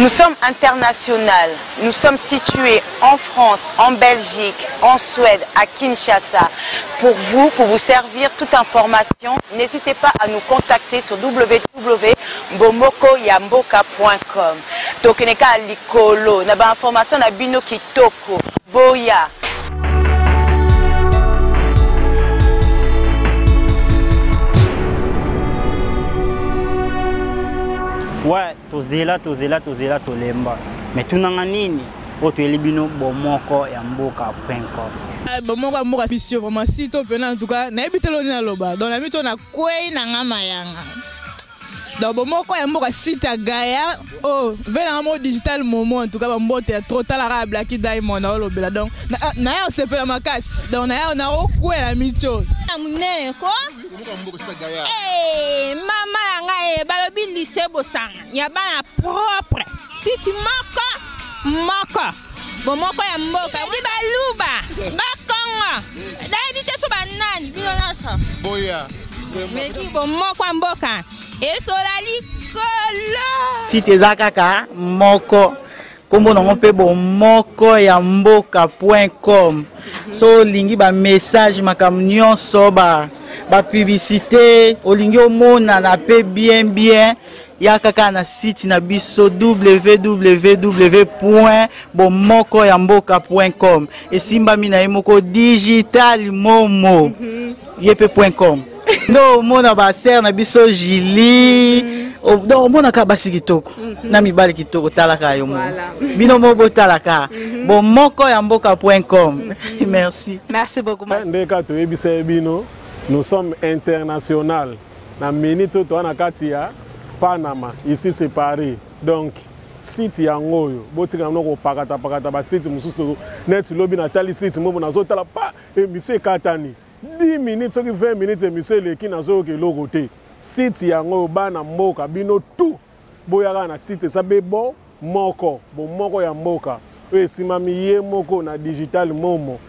Nous sommes internationales. Nous sommes situés en France, en Belgique, en Suède, à Kinshasa. Pour vous, pour vous servir toute information, n'hésitez pas à nous contacter sur www.bomokoyamboka.com. Tokeneka likolo, na ba information na bino kitoko. Boya. Ouais, tozela tozela tozela tolemba mais tunanga nini oyo toyeli bino bomoko ya mboka point com. Ah, bomoko ya mboka biso vraiment si to pena en tout cas nayebi te loni naloba donc nayebi to nakwei na nga mayanga donc bomoko ya mboka site ya gaya oh ve nanga mo digital momo en tout cas bambote ya trop talaka ya blaki diamond aolobela donc naye osepela makasi donc naye naokwela mitio ya monene ko Eh, mama na ngai eh, balobi lycée bosanga ya bana propre siti moko moko bomoko ya mboka wi baluba bakongo nayebi te so banani bino nyonso boya meki bomoko ya mboka esola likolo site eza kaka moko nkombo nango mpe bomoko ya mboka point com so olingi bamessage makambo nyonso bapublicité ba olingi omonana mpe bien bien yaka kaka na site na biso www point bomoko ya mboka point com esimbami na ye moko digital momo ye mpe point com nde omona basere na biso julie mhm. donc omonaka basi kitoko mhm. na mibali kitoko talaka yo moko bino moko botalaka mhm. bomoko ya mboka point com merci. Merci beaucoup. Eh, nde kaka toyebisa ye bino, nous sommes international na minute oyo toza na kati ya Panama, ici c'est Paris, donc site yango oyo botika bino kopakatapakata basite mosusu neti lobi natali site moko nazotala pa emission ekatani 10 minutes soki 20 minutes emission eleki nazoyoka eloko te. Site yango oyo bana mboka bino tout boyaka na site eza be bo moko bomoko ya mboka oyo esimami ye moko na digital momo.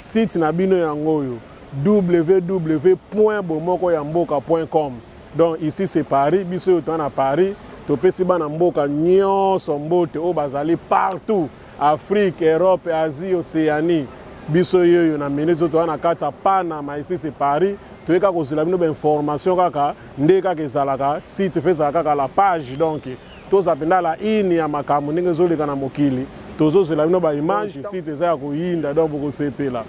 Site na bino yango oyo www.bomokoyamboka.com. Donc ici c'est Paris, biso oyo toza na Paris, topesi bana mboka nyonso mbote oyo bazali partout, Afrique, Europe, Asie, Océanie. Biso yoyo na minute oyo toza na kati ya Panama, ici c'est Paris, toye kaka kozela bino ba information kaka nde kaka ezalaka site fe ezalaka kaka la page, donc toza mpenza la une ya makambo ndenge ezoleka na mokili, tozozela bino ba image, site eza ya koyinda, donc bokosepela.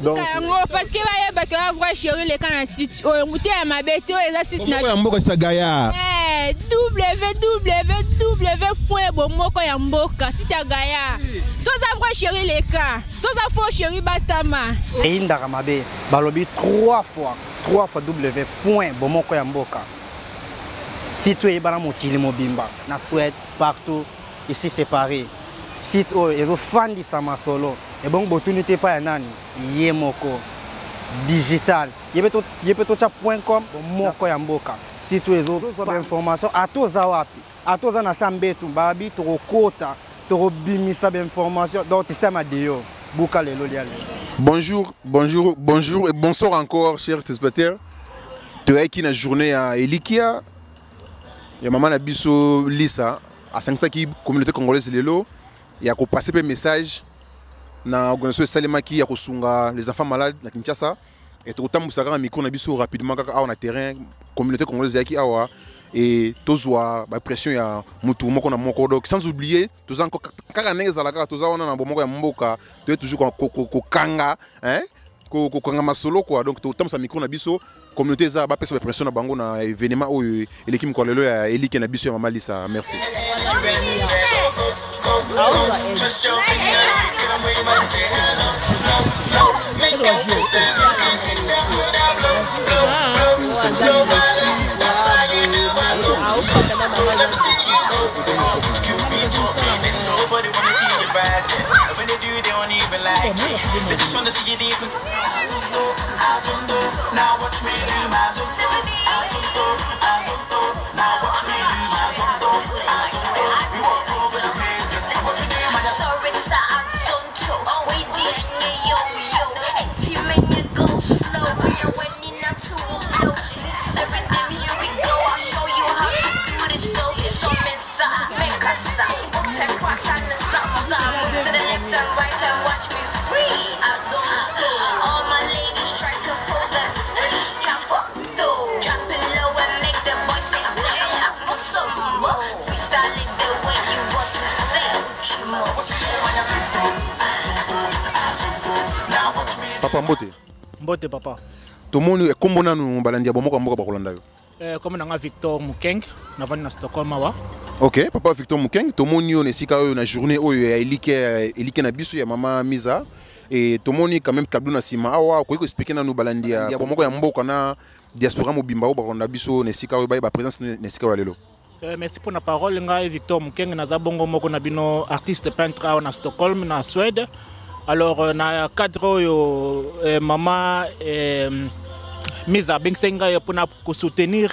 Donc yango parce que bayeba ke vrai chéri leka na site oyo mote ya mabe te oyo eza site na ya mboka sa Gaillard eh www point bomoko ya mboka site ya Gaillard so oza vrai chéri leka so oza faux chéri batama eyindaka mabe balobi 3 fois 3 fois w point bomoko ya mboka site oyo eyebana mokili mobimba na Suède partout ici c'est Paris site oyo ezofandisa masolo ebongo botuni te epai ya nani ye moko digital ye mpe totya point com moko ya mboka site oyo ezozwa information ata oza wapi ata oza na sa mbetu babi tokokota tokobimisa bainformation donc système adeyo buka lelo lia lelo. Bonjour, bonjour, bonjour et bonsoir encore, chers téléspectateurs. Toyaki na journée ya Elikia ya mama na biso Lisa asangisaki communauté congolaise lelo ya kopasser pe message na organisation esalemaki ya kosunga les enfants malades na Kinshasa et tokotambusa kaka micro na biso rapidement kaka awa na terrain communauté congolaise eyaki awa et tozwa ba pression ya mutu moko na moko donc sans oublier toza encore kaka ndenge ezala kaka toza wana na bomoko ya mboka toye toujours kokanga hein kokanga masolo quoi donc totambusa micro na biso communauté eza bapesa ba pression na bango na événement oyo eleki mokolo lelo ya elike na biso ya mama Lisa. Merci. Papa, mbote. Mbote, papa. Tomoni kombo nanu, balandi ya Bomoko ya Mboka bakolanda yo. Kombo na nga Victor Mukeng, navandi na Stockholm awa. Ok, papa Victor Mukeng, tomoni yo na esika oyo na journée oyo ya Elike na biso ya mama Miza, et tomoni quand même tableau na nsima awa. Okoki koexpliquer nanu balandi ya Bomoko ya Mboka na diaspora mobimba oyo bakolanda biso na esika oyo, bayeba présence na esika oyo ya lelo? Merci pour la parole. Ngai Victor Mukeng, naza bongo moko na bino, artiste peintre awa na Stockholm, na Suède. Alors na cadre oyo mama Miza abengisaki ngai mpona kosoutenir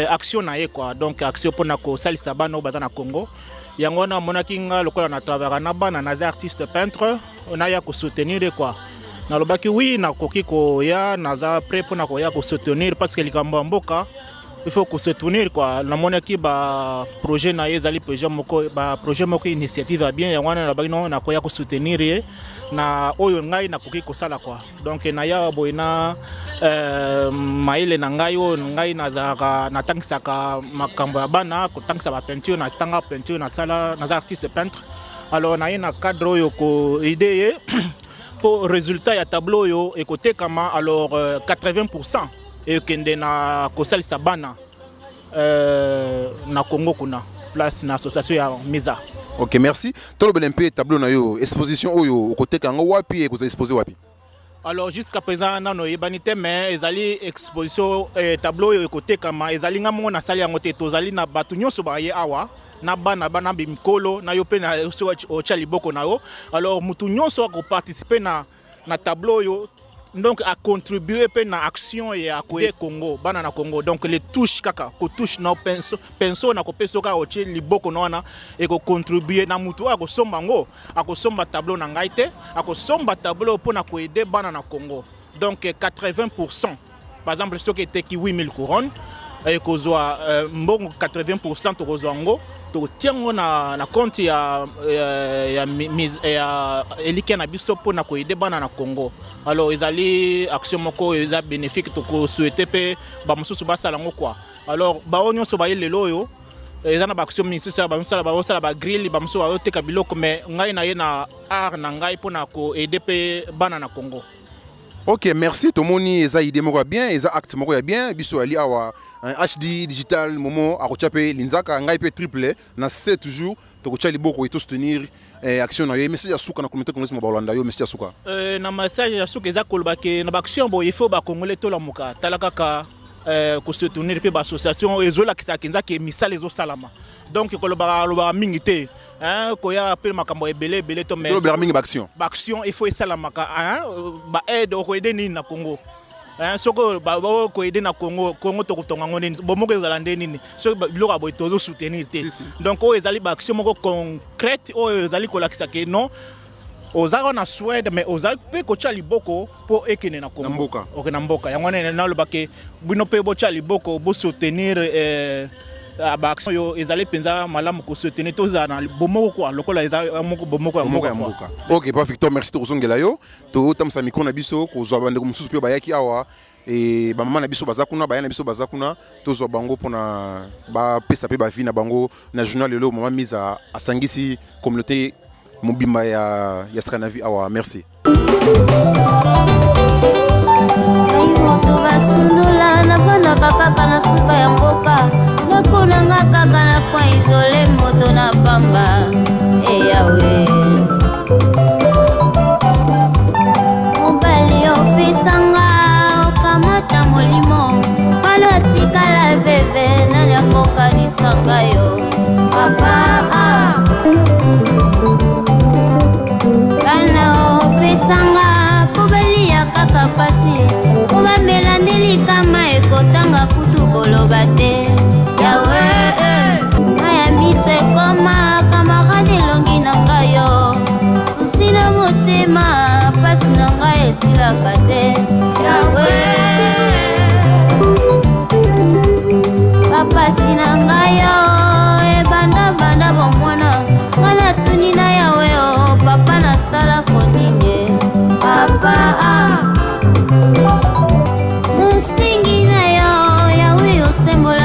action na ye quoi. Donc action mpona kosalisa bana oyo baza na Congo. Yango wana amonaki nga lokola na travaillaka na bana, naza artiste peintre, naya kosoutenir ye quoi. Nalobaki oui, nakoki koya, naza prêt mpona koya kosoutenir, parce que likambo ya mboka, il faut kosoutenir quoi. Namonaki baprojet na ye, ezali projet moko, baprojet moko, initiative ya bien. Yango wana nalobaki non, nakoya kosoutenir ye na oyo ngai nakoki kosala quoi. Donc naya boye na mayele na ngai oyo ngai nazalaka natangisaka makambo ya bana, kotangisa bapeinture, natanga peinture, nasala, naza artiste peintre. Alors naye na cadre oyo koaider ye mpo résultat ya tableau oyo ekotekama, alors 80 ekende na kosalisa bana na Congo kuna, place na association ya Miza. Ok, merci. Tolobela mpe tableau na yo. Exposition oyo, okoteka yango wapi? Ekozala expose wapi? Alors jusqu'à présent nano eyebani te, mais ezali exposition tableau oyo ekotekama, ezali nga moko nasali yango te. Tozali na bato nyonso baye awa, na bana, bana bimikolo na yo mpe na soki otya liboko na yo. Alors mutu nyonso akoparticiper na tableau oyo, donc acontribue mpe na action ya koye Congo, bana na Congo. Donc les touche kaka kotouche na pinceau, pinceau na kopesa kaka, otie liboko na wana, ekocontribue na mutu oyo akosomba yango. Akosomba tableau na ngai te, akosomba tableau mpona koaider bana na Congo. Donc 80, par exemple soki eteki 8000 couronne, ekozwa mbongo 80, tokozwa yango, tokotia yango na compte ya Elikia na biso mpona koaider bana na Congo. Alors ezali action moko oyo eza bénéfique, tokosouhaiter mpe bamosusu basala yango quoi. Alors bao nyonso baye lelo oyo, eza na baaction misusu bamosala, bazosala bagrill, bamosusu bazoteka biloko, mais ngai na ye na art na ngai mpona koaider mpe bana na Congo. Ok, merci. Tomoni eza idée moko ya bien, eza acte moko ya bien. Biso ali awa, HD Digital Momo akotia mpe linzaka, ngai mpe triple na c toujours tokotia liboko et soutenir action na yo. Message ya suka na communauté congolaise mo balanda yo, message ya suka? Na message ya suka eza koloba ke na baaction boye, il faut bacongolais tolamuka. Tala kaka kosoutenir mpe baassociation oyo ezolakisaka eza ke misala ezosalama. Donc kolobaka alobaka mingi te, koya mpe makambo ebele ebele to. Tolobelaka mingi baaction. Baaction il faut esalamaka. Baaide, okoaider nini na Congo? Soki okoaider na Congo, Congo tokotonga yango nini? Bomoko ezala nde nini soki biloko ya boye tozosoutenir te? Donc oyo ezali baaction moko concrète oyo ezali kolakisa ke non, oza na Suède mais ozali mpe kotia liboko mpo ekende na Congo. Mboka. Ok, na mboka. Yango wana naloba ke bino mpe botya liboko, bosoutenir baaction oyo ezali mpenza malamu kosoutenir. Tozala na bomoko kwa lokola eza moko bomoko ya mboka. Mboka. Ok, pa Victor, merci. Tokozongela yo. Totambwisa micro na biso kozwa bandeko mosusu mpe bayaki awa, e bamama na biso baza kuna, baya na biso baza kuna, tozwa bango mpona bapesa mpe baavis na bango na journal lelo mama Mise asangisi communauté mobimba ya Scandinavie awa. Merci. Ngai moto basundola, navandaka kaka na suka ya mboka, ndako na nga kaka na coin isolé, moto na pamba eyawe. Mobali opesanga, okamata molimo wana, tikala veve, nani akokanisa ngai yo papa? Ah. Bana opesanga mpo balia kaka pasi, mpo bamela nde likama, ekotanga kutu koloba te. Yawe, maya miso ekoma camarade, elongi na ngai yo susi na motema, pasi na ngai esilaka te. Yawe, bapasi na ngai yo ebandabanda bomwana nga, natuni na Yawe o papa, nasalako nini papa? Ah. Mosingi na yo Yawe, osembola.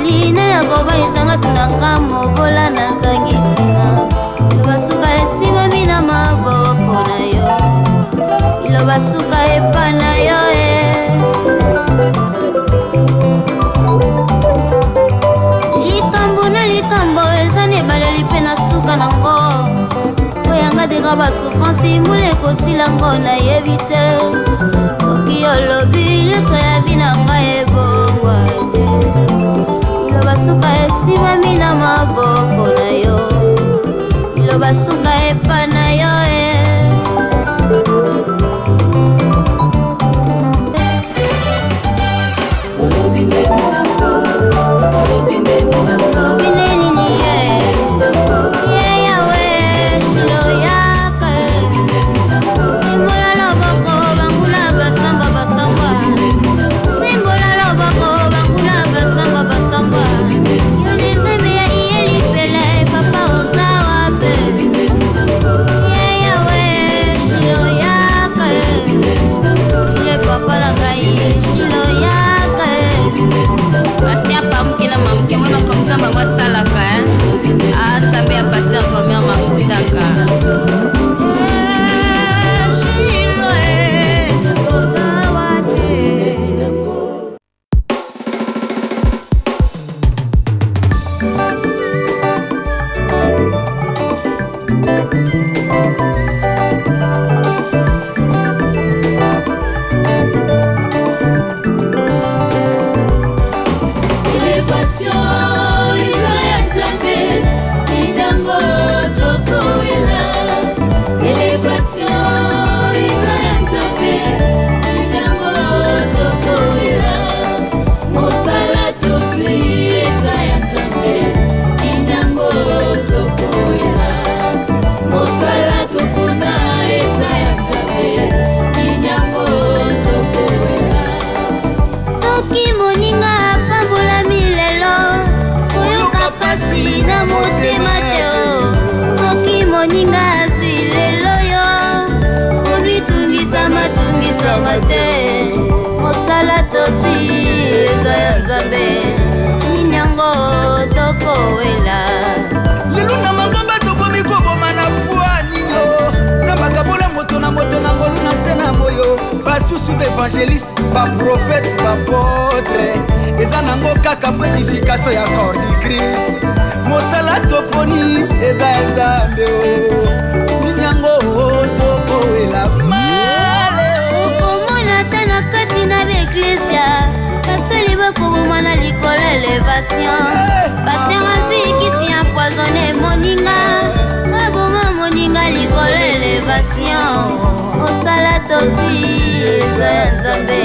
mokili nani akovanisanga tunanga mobola nazangi ntina liloba suka esimami na maboko na yo liloba suka epa na yo e likambo na likambo eza na ebaleli mpe na suka nango oyanga degra basouffrance mbula ekosila ngo nayebi te soki olobi nyonso ya vi na ngai ebongwane liloba suka esimami na maboko na yo liloba suka epa na yo e bango asalaka a nzambe ya paster gomer makotaka Tungisama te mosala tosi eza ya nzambe nini yango tokowela lelo na mangomba tokomi koboma na pwa nino nzambe akabola moto na moto na ngolu na se na moyo basusu baevangeliste baprofete bapotre eza nango kaka po edification ya corps du Christ mosala toponi eza ya nzambe o nini yango tokowela okomona ata na kati na baeklesia basali bakoboma na likolo elevation paster azwi kisi ya poisonne moninga aboma moninga likolo elevation mosala tozwi eza ya nzambe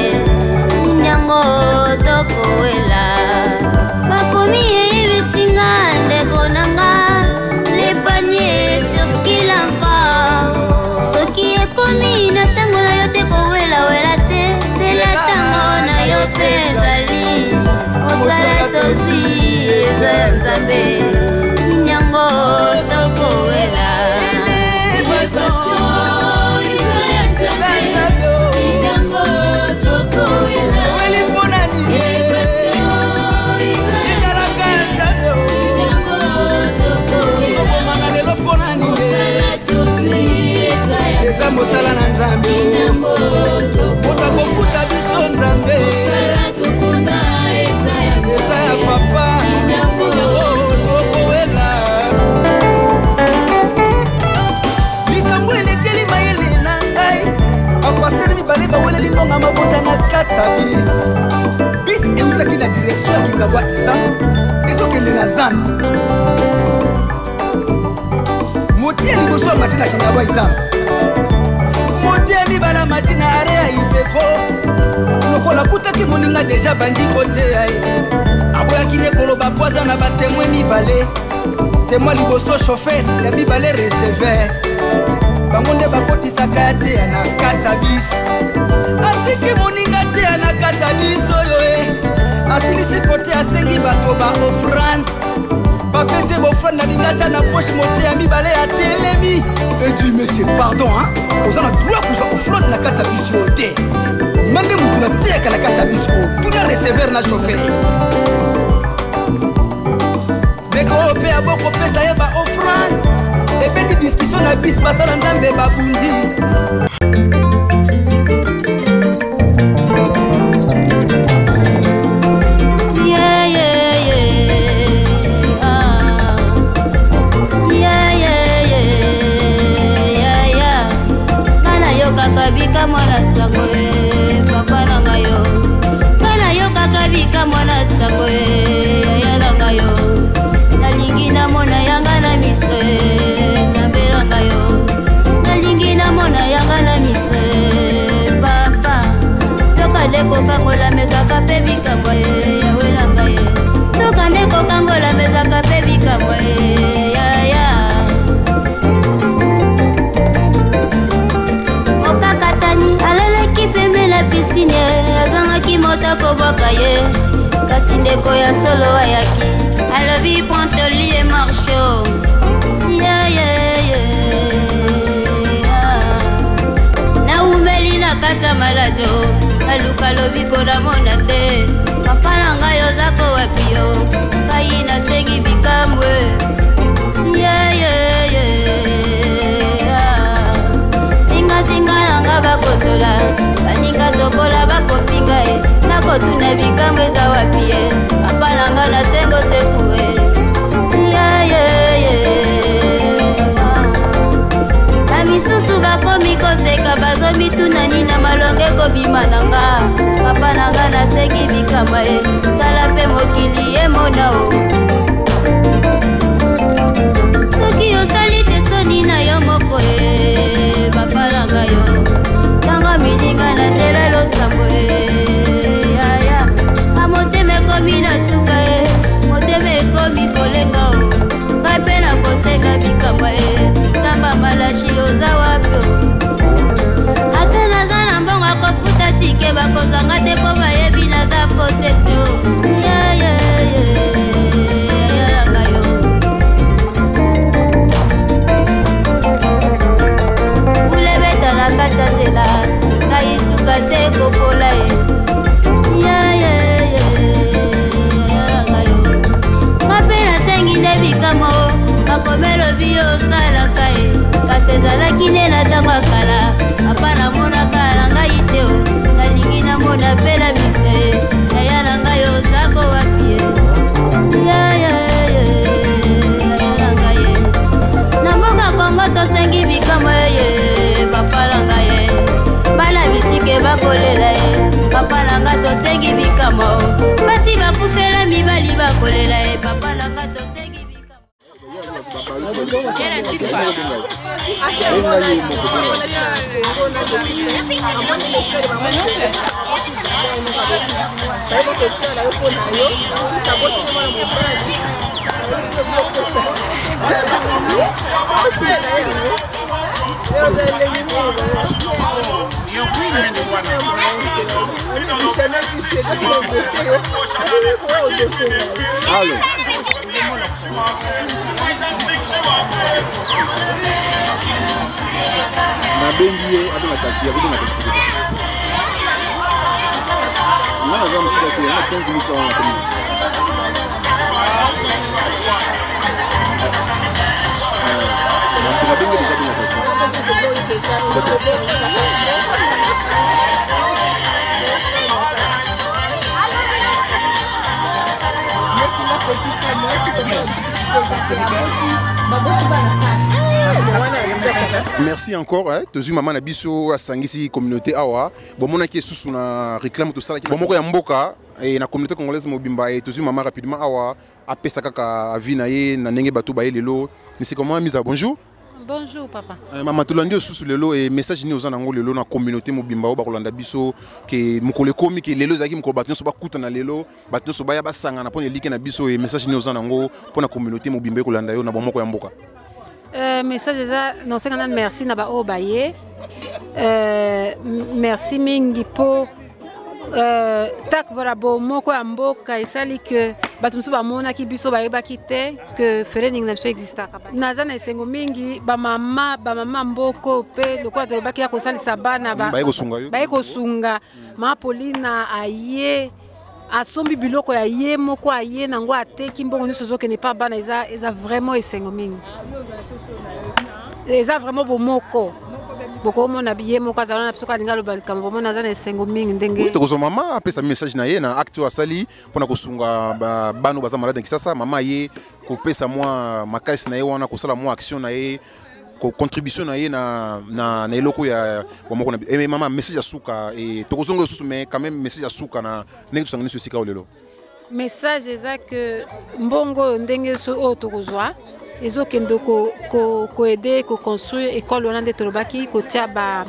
nini yango tokowela bakomi eyebisinga ndeko na nga le panier circule encore soki ekomi na ntango na yo te kowelawela te zela ntango na yo mpe ezali mosala tozwi eza ya nzambe nini yango tokowela eza mosala na nzambe moto akofuta biso nzambe eza ya papa tokowela likambo elekeli mayele na ngai bapastere mibale baweleli mbonga mabota na kati ya bis bis eutaki na direksio ya kingabwa iza ezokende na zando moti ya liboso amati na kingabwa iza moti ya mibale amati na are ya iveko lokola akutaki moninga deja bandi koteya ye aboyaki nde koloba po aza na batemwe mibale temwa liboso chauffeur ya mibale receveur bango nde bakotisaka ya teya na kati ya bis atiki moninga teya na kati ya bis oyo e asilisi kote asengi bato ba offrande bapesi bofrande nalingi ata na poche moteya mibale atelemi edi monsieur pardon hein? Oza na droit kozwa offrande na kati ya biso oyo te nga nde motu nateyaka na kati ya biso oyo tuna receveur na chauffeur. Discussion na bis, basala Nzambe babundi. Yeah, yeah, yeah. Ah. Yeah, yeah, yeah. Yeah, yeah. Nga nayokaka bikamwa na sango e papa na ngai yo. Nga nayokaka bikamwa na sango e yaya na ngai yo. Nalingi namona yanga na miso e nzambe na ngai yo. Nalingi namona yanga na miso e papa. Toka nde kokangola mezaka mpe bikamwa e yawe na ngai e. Toka nde kokangola mezaka mpe bikamwa e yaya. Mokakatani alalaki pembe na pisine, azangaki moto akobwaka ye, kasi ndeko ya solo ayaki, alobi prends ton lit et marche. Yeah, yeah, yeah. Naumeli na kati ya maladi, naluka lobiko namona te. Papa na ngai ozako wapi yo? Ngai nasengi bikambwe. Yeah, yeah, yeah. Zingazinga nanga bakotola, baninga tokola bakofinga ye, nakotuna bikambo eza wapi ye? Papa na nga nasengo sekue. Yeah, yeah, yeah. Bamisusu bakomi koseka, bazomituna nini malonge ekobima na nga. Papa na nga nasengi bikamba ye, sala mpe mokili ye mona o. Soki osali te soni na yo moko e papa na ngai yo. Ntango mininga na nzela losambo e yaya. A motema ekomi na suka e, motema ekomi kolenga o. Ngai mpe nakosenga bikamwa e, Nzamba malashi oza wapi o? Ata naza na mbongo akofuta tike, bakozwanga te mpo bayebi naza protection. Yeah, yeah, yeah, yaya na ngai yo. Kulebeta na kati ya nzela, ngai suka se kopola ye. Yeah, yeah, yeah, yaya na ngai yo. Nga mpe nasengi nde bikamwa o, bakomelobi yo osalaka ye, kasi ezalaki nde na ntango ya kala. Papa namonaka na ngai te o, nalingi namona mpe na miso ye. Yaya na ngai ozako wapi ye? Yeah, yeah, yeah, yaya na ngai ye. Na mboka Kongo tosengi bikamwa ye, papa na ngai ye. Bana bitike bakolela ye, papa na ngai tosengi bikamwa o. Basi bakufela mibali bakolela ye, papa na ngai tosengi bikamwa. Allô. Nabengi ye abenga taxi, akobenga taxi te. Nga naza mosika te, nga 15 minutes awa nakomi. Nasi nabengi deja abenga taxi. D'accord. Merci encore, hein. Tozwi mama na biso asangisi communauté awa. Bomonaki esusu na réclame tosalaki bomoko ya mboka e na communauté congolaise mobimba e tozwi mama rapidement awa apesa kaka avis na ye na ndenge bato baye lelo. Mais comment mise bonjour. Bonjour papa. Mama tolandi osusu lelo e message nini oza nango lelo na communauté mobimba oyo bakolanda biso ke mokolo ekomi ke lelo ezalaki mokolo bato nyonso bakutana lelo, bato nyonso baya basangana mpona elike na biso e message nini oza nango mpona communauté mobimba ekolanda yo na bomoko ya mboka? Message eza nosenga nanu merci na baoyo baye. Merci mingi po tak voilà bomoko ya mboka esali ke bato mosusu bamonaki biso bayebaki te ke ferening na biso existaka. Naza na esengo mingi bamama bamama mboko mpe lokola tolobaki ya kosalisa bana baye kosunga yo. Baye kosunga mama Paulina aye asombi biloko ya ye moko aye nango ateki mbongo nyonso ezokende pa bana eza vraiment esengo mingi. Eza vraiment bomoko. Bokomona ye moko azala na biso alingi aloba likambo, bomona aza na esengo mingi ndenge. Oui, tokozwa mama apesa message na ye na acte oyo asali mpona kosunga bana oyo baza malade na Kisasa. Mama ye kopesa mwa makasi na ye wana, kosala mwa action na ye, contribution na ye na eloko ya bomoko na mama, message ya suka tokozonga lisusu, mais quand même message ya suka na ndenge tosangani so esika oyo lelo. Message eza que mbongo oyo ndenge so oyo tokozwa ezokende koaider koconstruire école wana nde tolobaki kotia ba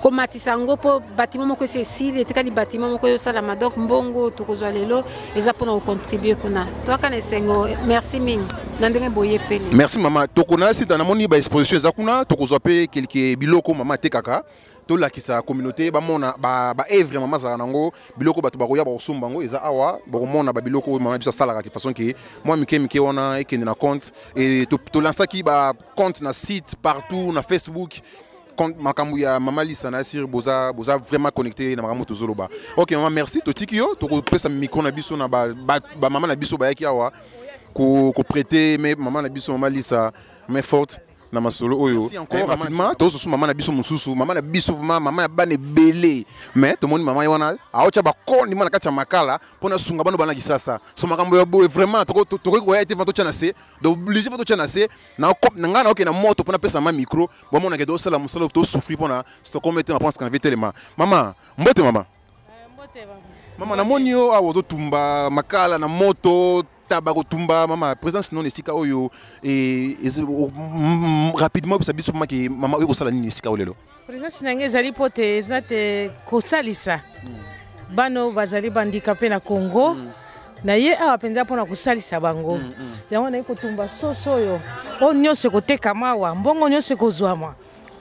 komatisa yango mpo bâtiment moko esi esili, etikali bâtiment moko ezosalama. Donc mbongo tokozwa lelo eza mpona kocontribuer kuna. Toyaka na esengo, merci mingi na ndenge boyepeli. Merci mama. Tokona sita, namoni baexposition eza kuna, tokozwa mpe quelque biloko mama atekaka, tolakisa communauté bamona baœuvre mama azalaka nango, biloko bato bakoya bakosomba yango eza awa, bakomona babiloko oyo mama biso asalaka de façon ke mwa mike mike wana ekende na compte. E tolansaki bacompte na site partout, na Facebook, makambo ya mama Lisa na Asir. Boza vraiment connecté na makambo tozoloba. Ok mama, merci. Totiki yo, tokopesa micro na biso na bamama na biso bayaki awa koprêter mais mama na biso, mama Lisa, main forte na masolo oyo. Encore rapidement, tozosusu mama na biso mosusu, mama na biso vraiment, mama ya bana ebele, mais tomoni mama ye wana aotya bakoni ma na kati ya makala mpona sunga bana bana Kisasa. So makambo ya boye vraiment tokoki koya ete totya na se, donc obligé faut totya na se na ngai naokende na moto mpona pesa ma micro, bamonake tosala mosala, tosouffrir mpona Stockholm ete mapense kana telema. Mama, mbote mama. Mama, namoni yo awa ozotumba makala na moto, taba kotumba. Mama, présence non esika oyo rapidement bisa biso maki mama oyo kosala nini esika oyo lelo? Présence na ngai ezali mpo te eza te kosalisa bana oyo bazali bahandicapé na Congo. Na ye awa mpenza mpona kosalisa bango, yango naye kotumba soso oyo. Oyo nyonso ekotekama awa, mbongo nyonso ekozwama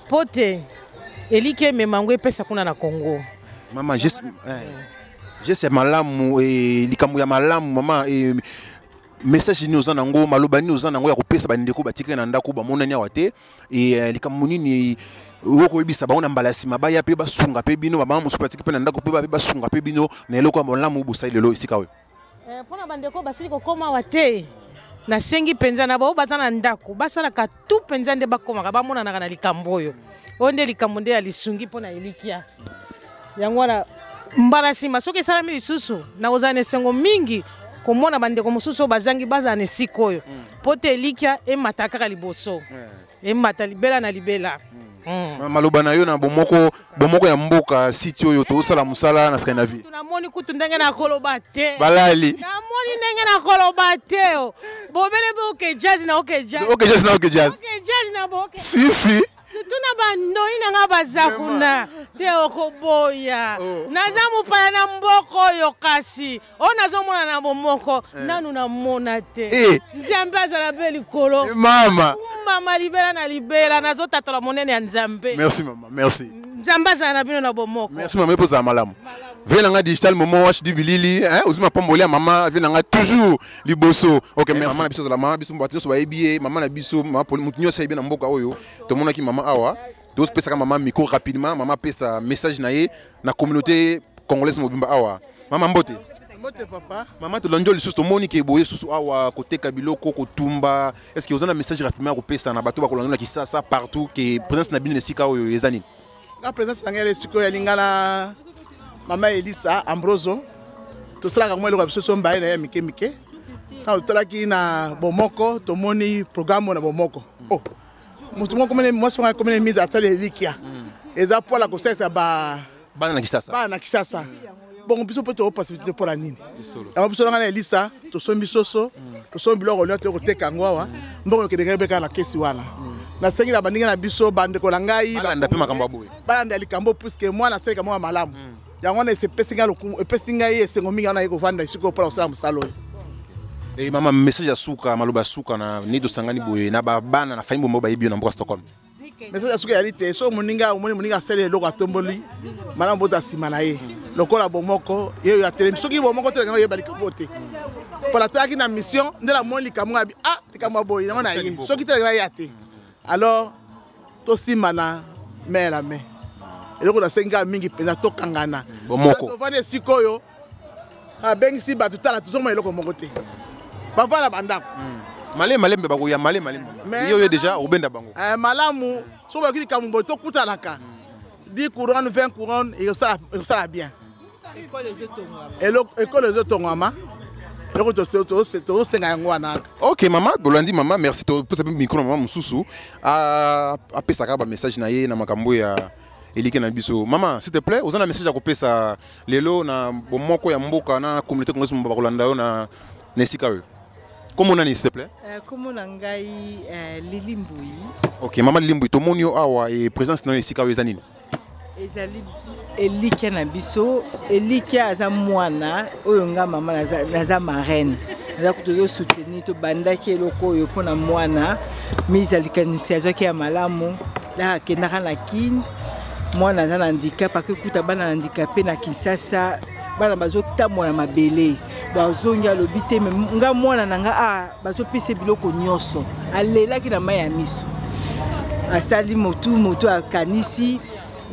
mpo te eliki emema yango epesa kuna na Congo. Mama, geste ya malamu, likambo ya malamu. Mama, message nini oza nango, maloba nini oza nango ya kopesa bandeko batikali na ndako, bamonani awa te? Likambo nini okoyebisa bango na mbala ya nsima baya mpe basunga mpe bino, bamama mosusu batiki mpe na ndako, mpe basunga mpe bino na eloko ya malamu bosali lelo esika oyo? Mpona bandeko basili kokóma awa te, nasengi mpenza na bao baza na ndako basalaka tu mpenza nde bakómaka bamonanaka na likambo oyo. Oyo nde likambo nde ya lisungi mpo na elikia. Yango wana mbala nsima soki esalami lisusu, nakozala na esengo mingi komona bandeko mosusu oyo bazangi bazala na esika oyo, mpo te elikia emata kaka liboso, emata libela na libela. Maloba na yo na bomoko ya mboka, site oyo tozosala mosala na Scandinavie. Namoni kutu ndenge nakoloba te. Balali. Namoni ndenge nakoloba te o. Bobele be OK Jazz na OK Jazz. OK Jazz na OK Jazz. OK Jazz na bo OK. Si si. Surtout na bandoi na nga baza kuna te, okoboya naza mopaya na mboka oyo, kasi oyo nazomona na bomoko nanu namona te. Nzambe azala mpe likolo. Mama. Mama, libela na libela nazotatola monene ya Nzambe. Merci mama, merci. Nzambe azala na bino na bomoko. Merci mama, epozala malamu. Vie na nga digital momo HD bilili, hein, ozwi mapamboli ya mama. Vie na nga toujours liboso. Ok, merci. Mama na biso azala mama biso, bato nyonso bayebi ye, mama na biso, mama Poli, moto nyonso ayebi na mboka oyo. Tomonaki mama awa, tozopesaka mama micro rapidement. Mama apesa message na ye na communauté congolaise mobimba awa. Mama, mbote. Mbote papa. Mama, tolandi yo lisusu, tomoni ke boye susu awa koteka biloko, kotumba. Est ce que oza na message rapidement ya kopesa na bato bakolanda na Kisasa partout, ke présence na bino na esika oyo eza nini? Nga présence na ngai esika oyo yalinga na mama Elisa Ambroso, tosalaka mwa eloko ya biso so mbaye na ye ya mike mike. Ntango totalaki na bomoko, tomoni programme na bomoko, oh, moto moko komene mwasi moko akomene mise asali elikia eza mpola kosalisa ba bana na Kisasa. Bana na Kisasa. Bongo biso mpe toopasibite mpola nini? Yango biso nanga na Elisa tosombi soso, tosombi biloko nyonso, tokoteka yango awa, mbongo ekendekaki mpe kaka na kesi wana. Nasengi na baninga na biso, bandeko na ngai, balanda mpe makambo ya boye. Balanda likambo, puisque mwana asalika mwa malamu. Yango wana epesi ngai lokumu, epesi ngai esengo mingi wana naye kovanda esika oyo mpona kosala mosala oyo. Mama, message ya suka, maloba ya suka na nini tosangani boye na babana na famille bombo bayebi yo na mboka Stockholm? Message ya suka ezali te soki moninga omoni moninga asali eloko, atomboli malamu, bota nsima na ye lokola bomoko ye oyo atelemi. Soki bomoko te, oyeba likambo te. Mpo natalaki na mission nde namoni likambo nga bi ah, likambo ya boye yango na ye, soki te ya te. Alors tosimbana main la main. Eloko nasengi kaka mingi mpenza, tokangana. Bomoko. Tovandi esika oyo, abengisi bato, tala, tozomona eloko moko te, bavanda bandako. Male malembe bakoya male malembe. Yo yo déjà obenda bango. Eh, malamu soki bayoki likambo boye tokutanaka 10 couronne 20 couronne ekosala bien. Ekolo ezotongwama, eloko tozosenga yango wana. Ok mama, bolandi mama, merci. Topesa mpe micro na mama mosusu apesaka bamessage na ye na makambo ya eliki na biso. Mama, s'il te plaît, oza na message ya kopesa lelo na bomoko ya mboka na communauté congolaise mobimba bakolanda yo na esika oyo? Kombo nani, s'il te plaît? Kombo na ngai Lili Mbui. Ok mama Lili Mbui, tomoni yo awa e présence na yo esika oyo eza nini? Ezali elikya na biso. Elikya aza mwana oyo nga mama naza marraine, naza tozosoutenir. Tobandaki eloko oyo mpona mwana mise ya likanisi azwaki ya malamu. Laka akendaka na Kine, mwana aza na handicap, akekuta bana na handicapé na Kinshasa, bana bazotambola mabele, bazongi alobi te me nga mwana na nga a bazopesa biloko nyonso. Alelaki na mai ya miso, asali motu motu, akanisi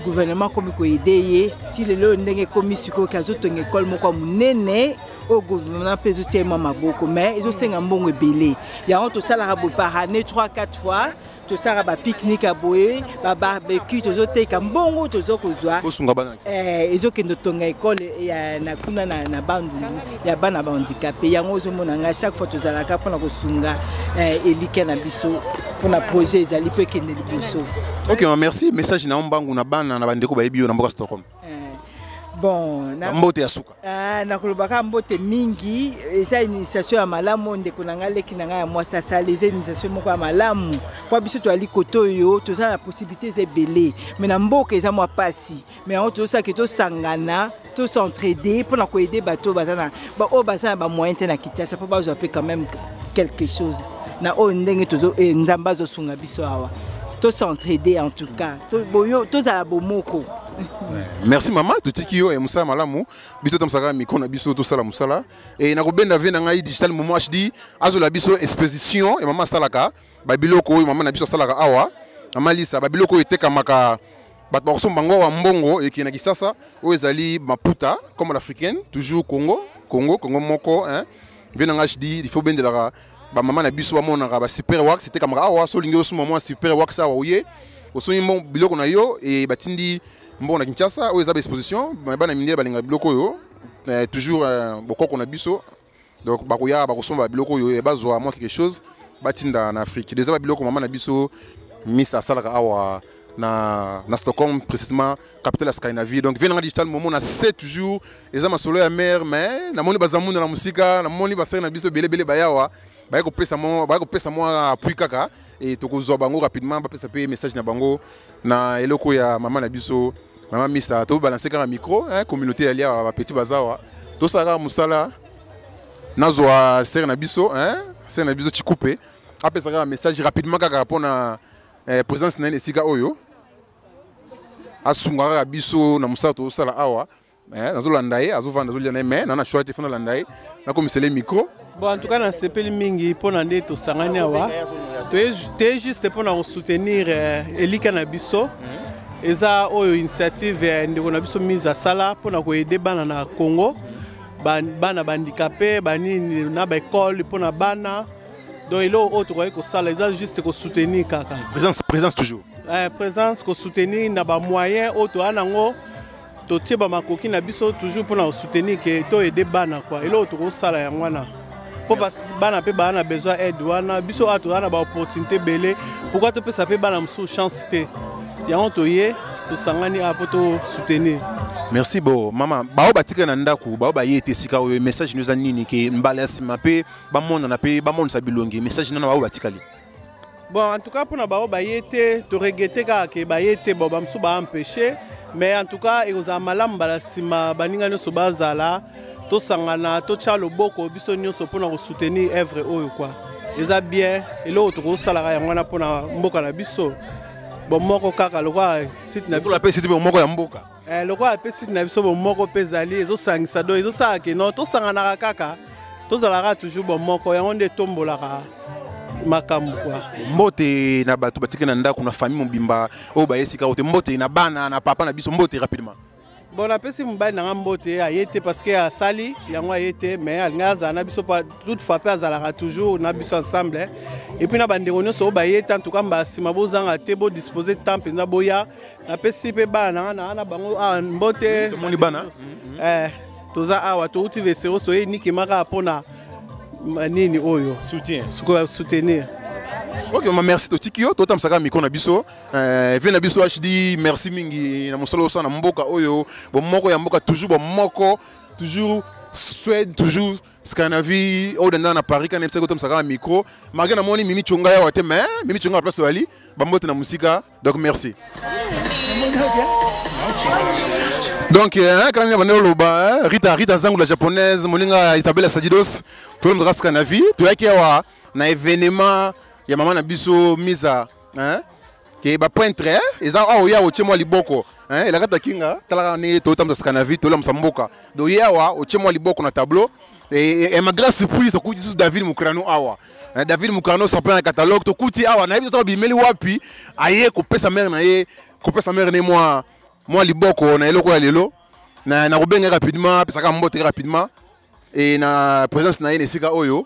gouvernement akomi koyede ye ti lelo ndenge ekomi sikoyo ke azotonga ekole moko ya monene oyo gouvernement mpe ezotia mwa maboko, mais ezosenga mbongo ebele. Yango tosalaka boye par année 3 4 fois, tosalaka bapique-nique ya boye, babarbecue, tozoteka mbongo tozo kozwa Bosunga bana. Ezokende tonga ekole ya na kuna na Bandundu ya bana bahandicapé. Yango ozomona ngai chaque fois tozalaka mpona kosunga elikya na biso mpona projet ezali mpo ekende liboso. Ok ma, merci. Message na yo mbangu na bana na bandeko bayebi yo na mboka Stockholm. Bon, na mbote ya suka. Ah, nakolobaka mbote mingi. Eza initiation ya malamu ndeko na ngai, leki na ngai ya mwasi asali. Eza initiation moko ya malamu mpo biso toyali kote oyo toza na possibilité eza ebele, mais na mboka eza mwa pasi. Mais yango tozosalaki tosangana, tosentraide mpona koaider bato oyo baza na oyo baza na bamoyen te na Kinshasa, mpo bazwa mpe quand même quelque chose na oyo ndenge tozo Nzambe azosunga biso awa. Tosentraide en tout cas, tozala bomoko. Merci mama, totiki yo ya mosala malamu. Biso tomosalaka micro na biso, tosala mosala e nakobenda vie na ngai Digital Momo HD azola biso exposition ya mama asalaka babiloko oyo mama na biso asalaka awa. Mama Lisa, babiloko oyo etekamaka, bato bakosomba bango awa, mbongo ekende na Kisasa. Oyo ezali maputa comme l'africaine, toujours Congo, Congo, Congo moko, hein. Vie na ngai HD, il faut bendelaka bamama na biso bamonaka ba super wax etekamaka awa. So olingi osomba mwa super wax awa, oye osombi mbo biloko na yo e batindi mbongo na Kinshasa. Oyo eza baexposition bana mindele balingaka biloko oyo, toujours bokoko na biso. Donc bakoya bakosomba biloko oyo e bazwa mwa quelque chose batinda na Afrique. Eza babiloko mama na biso Misa asalaka awa na Stockholm, précisément capitale ya Scandinavie. Donc vie nanga Digital Momo na se toujours eza masolo ya mare, mais namoni bazamunda na mosika, namoni basere na biso ebelebele bayawa baye kopesa mwa, baye kopesa mwa appui kaka e tokozwa bango rapidement, bapesa mpe message na bango na eloko ya mama na biso mama Misa. Tobalance kaka micro, hein, communauté ya lia bapetit bazawa, tosala kaka mosala. Nazwa sere na biso, hein, sere na biso Chikupe apesa kaka message rapidement kaka mpona présence na ye na esika oyo, asunga kaka biso na mosala tozosala awa. Nazolanda ye, azovanda, azolia na ye, mais na choix te, fo nalanda ye, nakomisela ye micro. Bon, en tout cas nasepeli mingi mpona nde tosangani awa. Toye juste mpona kosoutenir elika na biso. Eza oyo initiative ya ndeko na biso Mise asala mpona koaider bana na Congo, bana bahandicapé banini na baekole mpona bana. Donc eloko oyo tokoki kosala eza juste kosoutenir kaka. Présence, présence toujours. Présence, kosoutenir na bamoyen oyo toya nango, totie bamakoki na biso toujours mpona kosoutenir ke toaider bana kua. Eloko tokosala yango wana mpo bana mpe baa na besoin aide wana. Biso awa toza na baopportunité ebele, pourquoi topesa mpe bana mosusu chance te? Yango toye, tosangani awa mpo tosoutenir. Merci. Bo mama, bao batika na ndako, bao baye te esika oyo, message no eza nini ke mbala ya nsima mpe bamonana mpe bamonisa bilongi? Message nano bao batikali. Bon, en tout cas mpona bao baye te, toregretter kaka ke baye te. Bon, bamosusu baempêche, mais en tout cas ekozala malamu mbala nsima baninga nyonso bazala, tosangana, totya loboko biso nyonso mpona kosoutenir œuvre oyo quoi. Eza bien, eloko tokosalaka yango wana mpona mboka na biso bomoko kaka lokola site na biso mpe site bomoko ya mboka. Lokola mpe site na biso bomoko mpe ezali ezosangisa, do ezosalaka ke non, tosanganaka kaka, tozalaka toujours bomoko, yango nde etombolaka makambo kwa. Mbote na bato batiki na ndako, na famille mobimba oyo baye esika oyo te. Mbote na bana na papa na biso, mbote rapidement. Bon, napesi mobali na nga mbote, aye te parce que asali yango, aye te, mais alingi azala na biso. Toutefois mpe azalaka toujours na biso ensemble. Et puis na bandeko nyonso oyo baye te, en tout cas mbala nsima bozanga te, bodispose temps mpenza boya. Napesi mpe bana na nga na na bango awa mbote. Tomoni bana. Eh, toza awa, touti Västerås, toye nikema kaka mpona nini oyo. Soutien. Sikoyo soutenir. Ok mama, merci. Totiki yo, totambisaka micro na biso. Vie na biso HD, merci mingi na mosala osala na mboka oyo, bomoko ya mboka, toujours bomoko, toujours Suède, toujours Scandinavie. Oyo danda na Paris kana ebisaki otambisaka na micro, malgré namoni Mimi Tshonga yawa te, mais Mimi Tshonga na place oyali, bambote na mosika. Donc merci. Donc kala nini bande oloba Rita, Rita Zangu la japonaise, moninga Isabella Sadidos, tolomzaka Scandinavie. Toyaki awa na événement ya mama na biso Misa, hein? Ke bapeintre eza awa, oya otie mwa liboko, hein? Elaka takinga talaka ndenge totambusa Scandinavie, tolamusa mboka. Donc ye awa otie mwa liboko na tableau. Et ma grande surprise, tokuti lisusu David Mokrano awa. David Mokrano sapin na catalogue, tokuti awa, nayebi to bimeli wapi, aye kopesa mare na ye, kopesa mare ne mwa liboko na eloko ya lelo. Na kobenga rapidement, apesaka mbote rapidement et na présence na ye na esika oyo.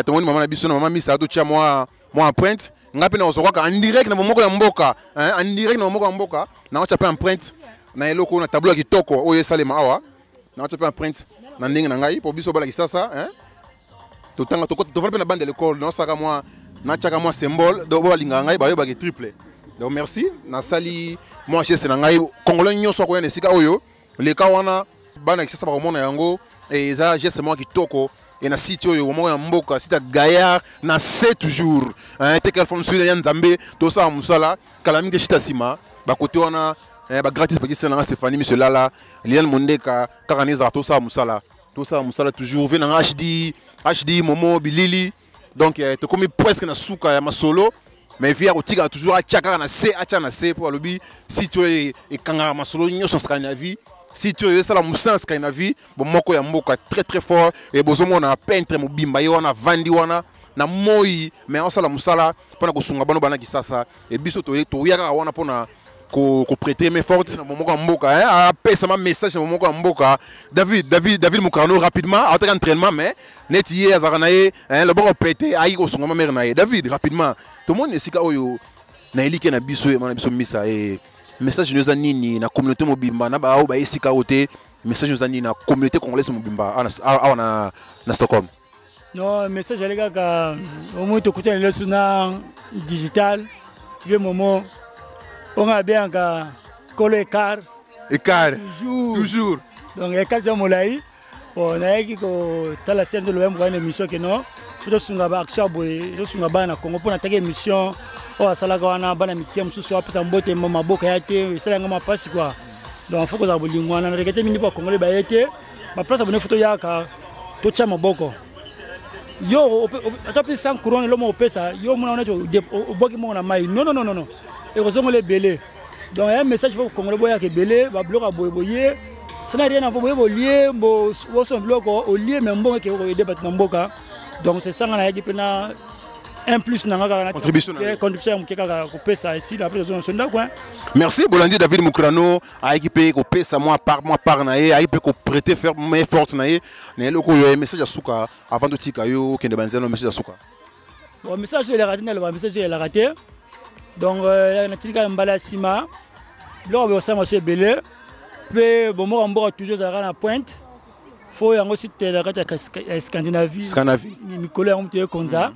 Tomoni mama na biso na mama Misa, totia mwa empreinte. Nga mpe nakozwa kaka en direct na bomoko ya mboka, hein, en direct na bomoko ya mboka, naotya mpe empreinte na eloko oyo, na tableau ya kitoko oyo esalema awa. Naotya mpe empreinte na ndenge na ngai mpo biso balaki sasa, hein? Totanga, tovanda mpe na bande ya l'école, naosaka mwa, natiaka mwa symbole. Donc bo balingaka ngai, bayebaki triple. Donc merci, nasali mwa geste na ngai. Congolais nyonso akoya na esika oyo, leka wana, bana Kisasa bakomona yango. Eza geste moko kitoko. E na site oyo moko ya mboka, site ya Gaillard na se toujours, hein, te quelle forme ya Nzambe, tosala mosala kala mingi te. Shita nsima bakote wana, bagratis bakisi nanga Stéphanie Miso Lala, Liliane Mondeka, kaka nde ezalaka. Tosala mosala, tosala mosala toujours. Ve nanga HD, HD Momo Bilili. Donc tokomi presque na suka ya masolo, mais vie akotikala toujours atya kaka na se, atya na se, mpo alobi site oyo ekangaka masolo nyonso na Scandinavie, site oyo esala mosala na Scandinavie, bomoko ya mboka, très très fort. E bozomona peintre mobimba ye wana, avandi wana na moi, mais aosala mosala mpona kosunga bano bana Kisasa. E biso toya kaka wana mpona koprêter main forte na bomoko ya mboka, apesa ma message na bomoko ya mboka. David, David, David Mokano, rapidement, aotaki entraînement, mais neti ye azalaka na ye loboko pete, ayaki kosunga ma mare na ye. David, rapidement, tomoni esika oyo na elike na biso, ema na biso Misa, e message no eza nini na communauté mobimba, na baoyo baye esika oyo te? Message no eza nini na communauté congolaise mobimba awa na Stockholm? Non, message ali kaka omoi tokutani lesu na digital vieux Momo onga abengaka kolo écart. Écart toujours. Donc écart ja molai. Bon, nayaki kotala sene toloba moko na émission ke non, fo tosunga baaction ya boye, tosunga bana na Congo, mpo nataki émission oyo asalaka wana, bana mikie mosusu apesa mbote, maboka ya te, esala yango mapasi quoi. Donc fo kozala bolingo wana. Na regretter mingi mpo bakongole baye te. Baplace abone, fo toyaka, totya maboko. Yo ata mpe 100 couronne eloko opesa yo, omona wana obwaki moko na mai. Non, non, non, non, ekozongola ebele. Donc ya message, fo kongole boyaka ebele, babiloko ya boye boye, ça n'a rien à voir. Boye bolie, bosoma biloko olie, mais mbongo eke koyede bato na mboka. Donc c'est ça nga nayaki mpe na un plus na nga kaka. Contribution na yo. Contribution ya moke kaka kopesa, esili, après tozonga biso ndako. Merci. Bolandi David Mokrano, ayaki mpe kopesa mwa part na ye, ayaki mpe koprêter faire main forte na ye na eloko oyo. Message ya suka avant totika yo okende banzela no, message ya suka. Bon, message oyo elaka te, naloba message oyo elaka te. Donc natindi kaka mbala ya nsima, biloko boye kosala maso ebele mpe bomoko mboka toujours ezalaka na pointe. Fo yango site na kati ya Scandinavie. Scandinavie. Mikolo yango moto ekonza.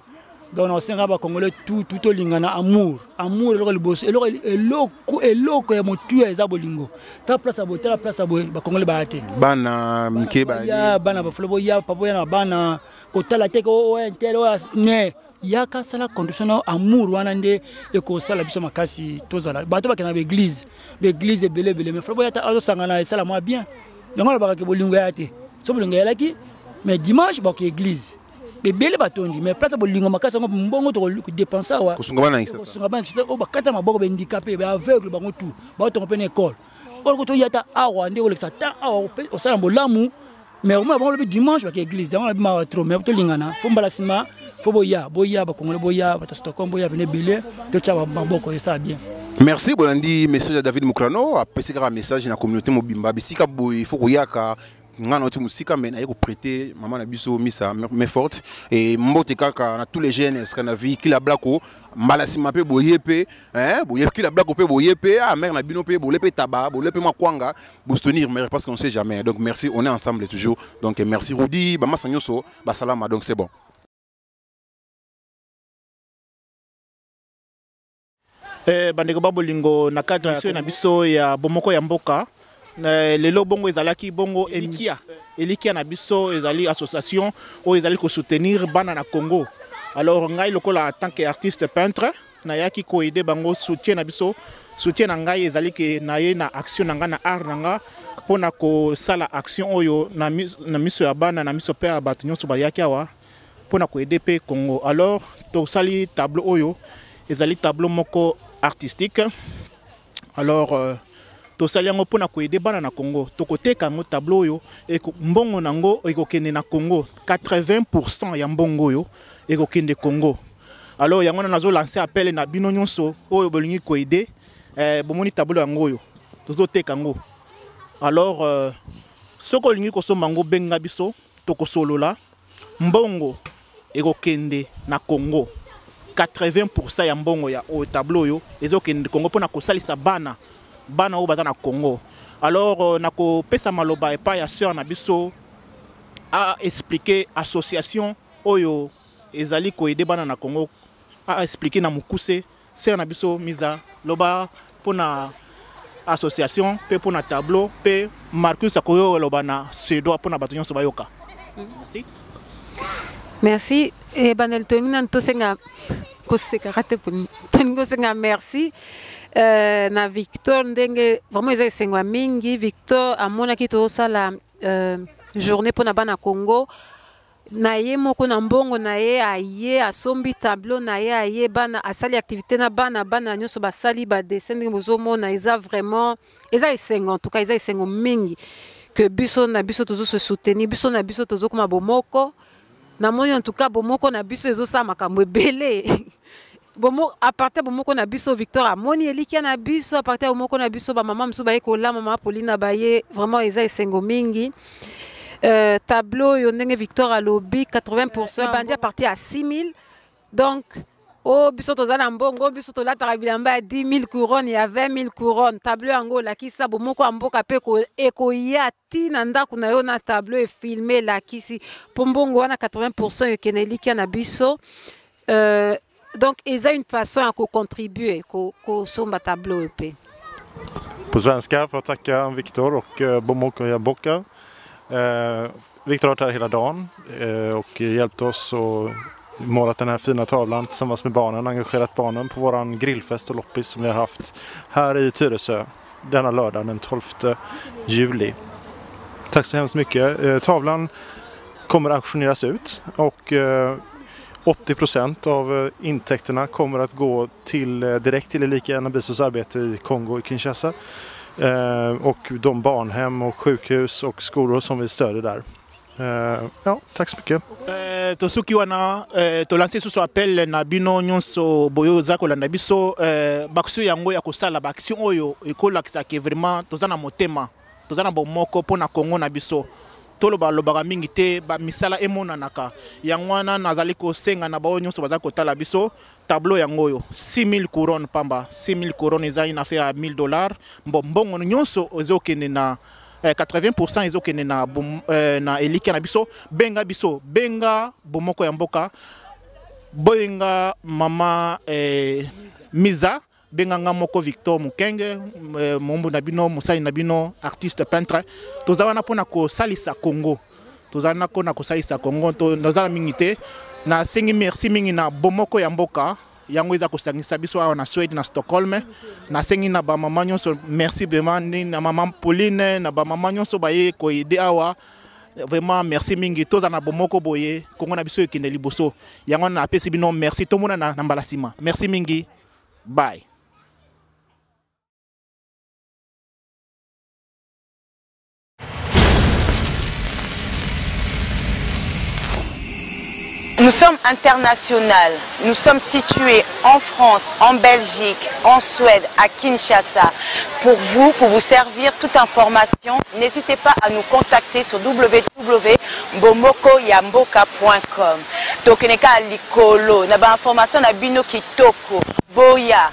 Donc nakosenga bacongolais tout, tout tolingana, amour, amour eloko liboso, eloko, eloko, eloko ya motuya eza bolingo. Ta place ya boye, tala place ya boye, bacongolais baya te. Bana mike. Baya, bana bafolo, boya papa, boya na bana, kotala te oyo tel oyo ne yaka, sala contribution na amour wana nde ekosala biso makasi. Tozala bato bakenda na baeglise, baeglise ebele ebele, mais folo boya ta azosangana, esala mwa bien. Yango alobaka ke bolingo ya te. So bolingo eyalaki, mais dimanche bakoki église ebele batondi, mais place ya bolingo makasi yango mbongo tokodépenser awa. Kosunga bana na Kisasa. Kosunga bana Kisasa oyo bakata maboko, bahandicapé, baaveugle, bango tout baotonga mpe na école oyo kotoya ata awa nde kolekisa ta awa, osala bolamu. Mais omona bango lobi dimanche baka église, yango nabi mawa trop. Mais tolingana, fo mbala nsima Faut boya, boya ba congolais boya, ba Stockholm boya bene ebele, totya maboko esala bien. Merci bolandi message ya David Mukrano apesi kaka message na communauté mobimba bisika boye il faut koyaka nga nauti mosika me naye koprete mama na biso misa main forte e mbote kaka na tous les jeunes scandinavie kila blako mbala nsima mpe boye mpe boye kila blako mpe boye mpe ah mère na bino mpe bole mpe taba bole mpe makwanga bosoutenir mère parce qu'on sait jamais. Donc merci, on est ensemble toujours. Donc merci Rudy bamasa nyonso basalama, donc c'est bon. Bandeko ba bolingo na cadre ya na biso ya bomoko ya mboka, lelo bongo ezalaki bongo elikia elikia na biso ezali association oyo ezali kosoutenir bana na Congo. Alors ngai lokola en tant que artiste peintre nayaki koaider bango, soutien na biso, soutien na ngai ezali ke na ye na action na ngai na art na nga mpona kosala action oyo na miso ya bana, na miso mpe ya bato nyonso bayaki awa mpona koaider mpe Congo. Alors tosali tableau oyo ezali tableau moko artistique. Alors tosali yango mpona koaider bana na Congo. Tokoteka yango tableau oyo, mbongo nango ekokende na Congo, 80% ya mbongo oyo ekokende Congo. Alors yango wana nazolancer appel na bino nyonso oyo bolingi koaider. Bomoni tableau yango oyo tozoteka yango. Alors soki olingi kosomba yango, benga biso, tokosolola. Mbongo ekokende na Congo, 80% ya mbongo ya oyo tableau oyo ezokende Congo mpona kosalisa bana, bana oyo baza na Congo. Alors nakopesa maloba epai ya sœur na biso a expliquer association oyo ezali koaider bana na Congo, a expliquer na mokuse. Sœur na biso Miza, loba mpona association mpe mpona tableau, mpe Marcus akoyo loba na suédois mpona bato nyonso bayoka. Merci. Merci. Ebandeli tolingi nanu tosenga, kosekaka te, tolingi kosenga merci na Victor ndenge vraiment eza esengo ya mingi. Victor amonaki tozosala journée mpona bana Congo na ye moko, na mbongo na ye aye asombi tableau na ye, aye bana asali activité na bana, bana nyonso basali badessin ndenge bozomona. Eza vraiment eza esengo, en tout cas eza esengo mingi que biso na biso tozo se soutenir, biso na biso tozokoma bomoko. Namoni en tout cas bomoko na biso ezosala makambo ebele. Bomo à partir bomoko na biso, Victor amoni elikia na biso. À partir bomoko na biso, bamama mosusu baye kolama, mama Polina baye, vraiment eza esengo mingi. Tableau oyo ndenge Victor alobi, 80 ebandi à partir ya 6000. Donc oyo biso toza na mbongo, biso tolataka bilamba ya 10 000 couronne, ya 20 000 couronne. Tableau yango olakisa bomoko ya mboka mpe ekoya ti na ndako na yo na tableau efilmer, elakisi mpo mbongo wana 80 ekende elikia na biso. Donc eza une façon ya kocontribuer kosomba tableau oyo mpe. På svenska för att tacka Viktor och Bomoko Boka. Viktor har varit här hela dagen och hjälpt oss och målat den här fina tavlan tillsammans med barnen, engagerat barnen på våran grillfest och loppis som vi har haft här i Tyresö denna lördag den 12 juli. Tack så hemskt mycket. Tavlan kommer auktioneras ut och 80% av intäkterna kommer att gå direkt till Elika Nabisos arbete i Kongo i Kinshasa. Och de barnhem och sjukhus och skolor som vi stöder där. Ja, tack så mycket. Tosuki wana, tolancer susu appel na bino nyonso boyo oza kolanda biso, baaction yango ya kosala baaction oyo ekolakisa ke vraiment toza na motema, toza na bomoko mpo na Kongo na biso. Toloba lobaka mingi te, bamisala emonanaka. Yango wana nazali kosenga na baoyo nyonso baza kotala biso, tableau yango oyo 6000 couronne pamba, 6000 couronne eza une affaire ya 1000 $. Bon, mbongo nyonso ezokende na 80% ezokende na elikia na biso. Benga biso, benga bomoko ya mboka, boyenga mama Miza, benga nga moko Victor Mukenge, mombu na bino, mosali na bino, artiste peintre. Toza wana mpona kosalisa Congo, toza wana mpona kosalisa Congo. Toza na mingi te, nasengi merci mingi na bomoko ya mboka yango eza kosangisa biso awa na Suède, na Stockholm. Nasengi na bamama nyonso merci vraiment, na mama Pauline, na bamama nyonso baye koaider awa, vraiment merci mingi. Toza na bomoko boye, Kongo na biso ekende liboso. Yango wana napesi bino merci, tomona na mbala nsima. Merci mingi, bye. Nous Nous sommes international. Nous sommes situés en France, en Belgique, en Suède, à Kinshasa. Pour vous, pour vous servir toute information, n'hésitez pas à nous contacter sur www.bomokoyamboka.com. Tokeneka likolo, na ba information na bino kitoko. Boya.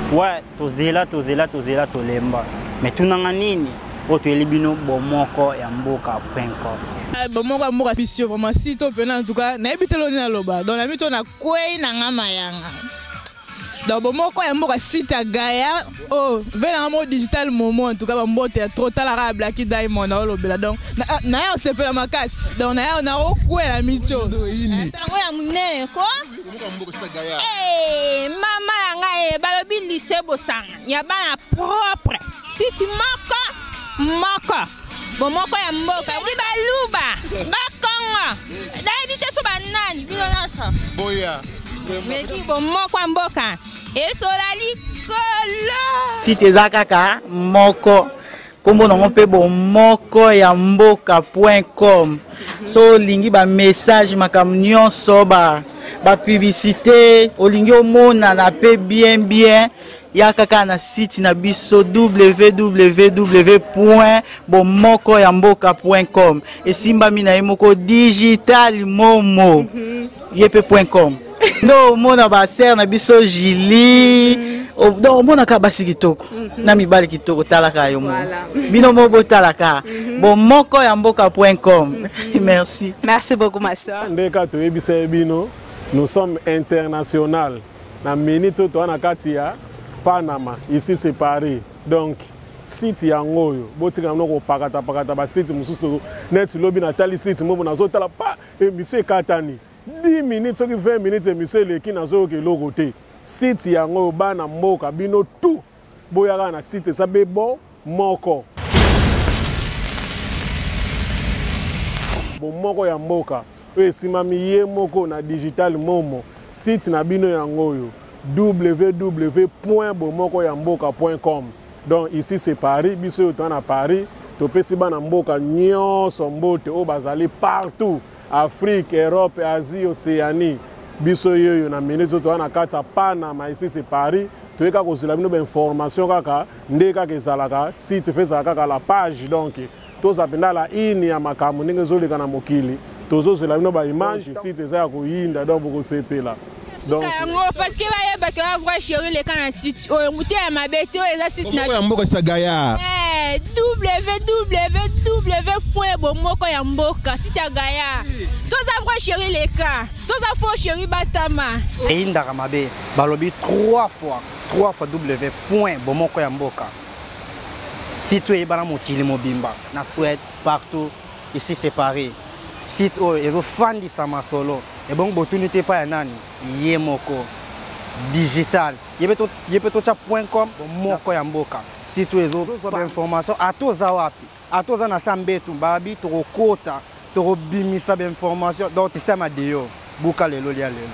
Ouais, tozela tozela tozela tolemba mais tunanga nini oyo toyeli bino bomoko ya mboka point com. Ah, bomoko ya mboka biso vraiment si to pena en tout cas nayebi te loni naloba donc nayebi to nakwei na nga mayanga donc bomoko ya mboka site ya gaya oh ve nanga moko digital momo en tout cas bambote ya trop talaka ya blaki diamond aolobela donc naye osepela makasi donc naye nakokwela mitio ntango ya monene ko Eh, mama na ngai eh, balobi lycée bosanga ya bana propre siti moko moko bomoko ya mboka di baluba bakongo nayebi te so banani bino nyonso boya meki bomoko ya mboka esola likolo site eza kaka moko nkombo nango mpe bomoko ya mboka point com so olingi bamessage makambo nyonso bapublicité ba olingi omonana mpe bien bien yaka kaka na site na biso www point bomoko ya mboka point com esimbami na ye moko digital momo ye mpe point com nde omona basere na biso julie mhm. donc omonaka basi kitoko mhm. na mibali kitoko talaka yo moko bino moko botalaka mhm. bomoko ya mboka point com merci. Merci beaucoup, ma soeur. Nde kaka toyebisa ye bino, nous sommes international na minute oyo toza na kati ya Panama, ici c'est Paris. Donc site yango oyo botika bino kopakata pakata ba site mosusu neti lobi natali site moko nazotala pa emission ekatani 10 minutes soki 20 minutes emission eleki nazoyoka eloko te. Site yango oyo bana mboka bino tout boyaka na site eza bebo moko. Bomoko ya mboka oyo esimami ye moko na digital momo. Site na bino yango oyo www.bomokoyamboka.com. Donc ici c'est Paris, biso oyo toza na Paris, topesi bana mboka nyonso mbote oyo bazali partout, Afrique, Europe, Asie, Océanie. Biso yoyo na minute oyo toza na kati ya Panama, ici c'est Paris, toye kaka kozela bino ba information kaka nde kaka ezalaka site fe ezalaka kaka la page, donc toza mpenza la une ya makambo ndenge ezoleka na mokili, tozozela bino ba image, site eza ya koyinda, donc bokosepela. Donc yango parce que bayeba ke ba vrai chéri leka na site oyo moto ya mabe te oyo eza site na ya mboka sa gaillard eh www point bomoko ya mboka site ya gaillard so oza vrai chéri leka so oza faux chéri batama. Eyindaka mabe balobi 3 fois 3 fois w point bomoko ya mboka site oyo eyebana mokili mobimba na Suède partout, ici c'est Paris. Site oyo ezofandisa masolo ebongo botuni te epai ya nani ye moko digital ye mpe totya point com bomoko ya mboka site oyo ezozwa bainformation ata oza wapi ata oza na sa mbetu babi tokokota tokobimisa bainformation donc système adeyo buka lelo lia lelo.